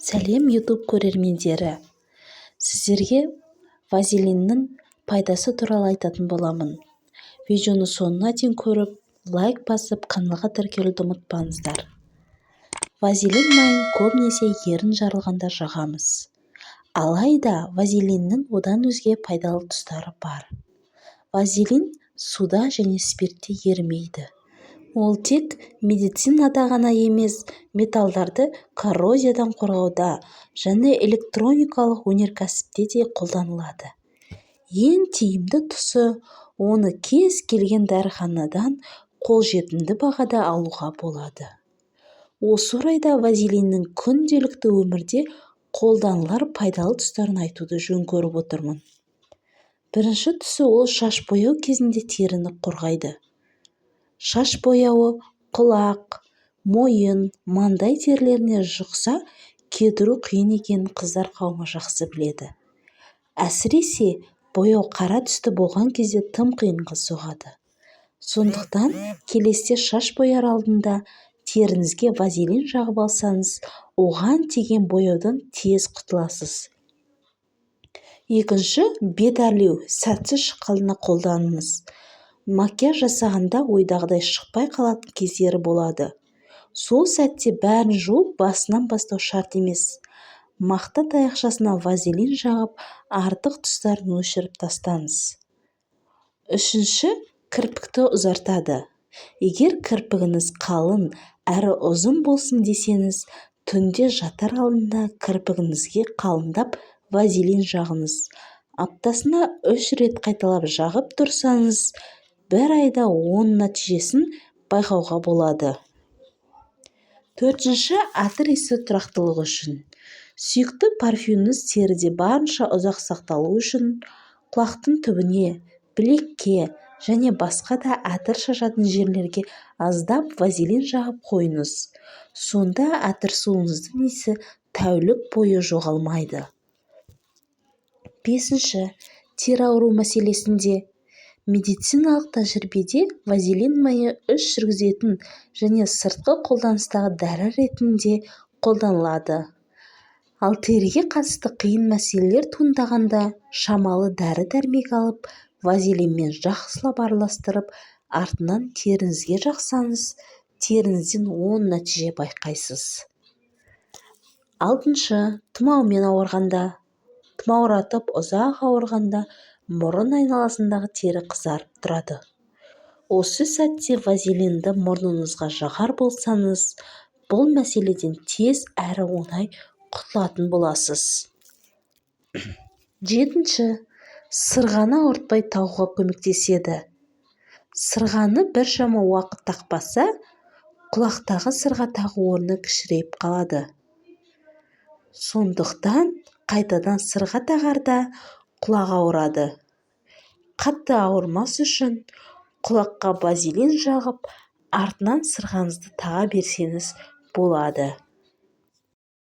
Сәлем, YouTube көрермендері! Сіздерге вазелиннің пайдасы туралы айтатын боламын. Видеоны соңына дейін көріп, лайк басып, каналға тіркелуді ұмытпаңыздар. Вазелин майын көбінесе ерін жарылғанда жағамыз. Алайда вазелиннің одан өзге пайдалы тұстары бар. Вазелин суда және спиртте ерімейді. Ол тек медицинада ғана емес, металдарды коррозиядан қорғауда және электроникалық өнеркәсіпте де қолданылады. Ең тиімді тұсы, оны кез келген дәріханадан қолжетімді бағада алуға болады. Осы орайда вазелиннің күнделікті өмірде қолданылар пайдалы тұстарын айтуды жөн көріп отырмын. Бірінші тұсы: ол шаш бояу кезінде теріні қорғайды. Шаш бояуы құлақ, мойын, маңдай терілеріне жұқса, кетіру қиын екенін қыздар қауымы жақсы біледі. Әсіресе бояу қара түсті болған кезде тым қиынға соғады. Сондықтан келесіде шаш бояр алдында теріңізге вазелин жағып алсаңыз, оған тиген бояудан тез құтыласыз. Екінші, бет әрлеу сәтсіз шыққанына қолданыңыз. Макияж жасағанда ойдағыдай шықпай қалатын кездері болады. Сол сәтте бәрін жуып, басынан бастау шарт емес. Мақта таяқшасына вазелин жағып, артық тұстарын өшіріп тастаңыз. Үшінші, кірпікті ұзартады. Егер кірпігіңіз қалың әрі ұзын болсын десеңіз, түнде жатар алдында кірпігіңізге қалыңдап вазелин жағыңыз. Аптасына үш рет қайталап жағып тұрсаңыз, бір айда оң нәтижесін байқауға болады. Төртінші, әтір иісі тұрақтылығы үшін. Сүйікті парфюміңіз теріде барынша ұзақ сақталу үшін құлақтың түбіне, білекке және басқа да әтір шашатын жерлерге аздап вазелин жағып қойыңыз. Сонда әтір суыңыздың иісі тәулік бойы жоғалмайды. Бесінші, тері ауру мәселесінде. Медициналық тәжірибеде вазелин майы іш жүргізетін және сыртқы қолданыстағы дәрі ретінде қолданылады. Ал теріге қатысты қиын мәселелер туындағанда шамалы дәрі-дәрмек алып, вазелинмен жақсылап араластырып, артынан теріңізге жақсаңыз, теріңізден оң нәтиже байқайсыз. Алтыншы, тұмаумен ауырғанда. Тұмауратып ұзақ ауырғанда мұрын айналасындағы тері қызарып тұрады. Осы сәтте вазелинді мұрныңызға жағар болсаңыз, бұл мәселеден тез әрі оңай құтылатын боласыз. Жетінші, сырғаны ауыртпай тағуға көмектеседі. Сырғаны біршама уақыт тақпаса, құлақтағы сырға тағу орны кішірейіп қалады. Сондықтан қайтадан сырға тағарда құлақ ауырады. Қатты ауырмас үшін құлаққа вазелин жағып, артынан сырғаңызды таға берсеңіз болады.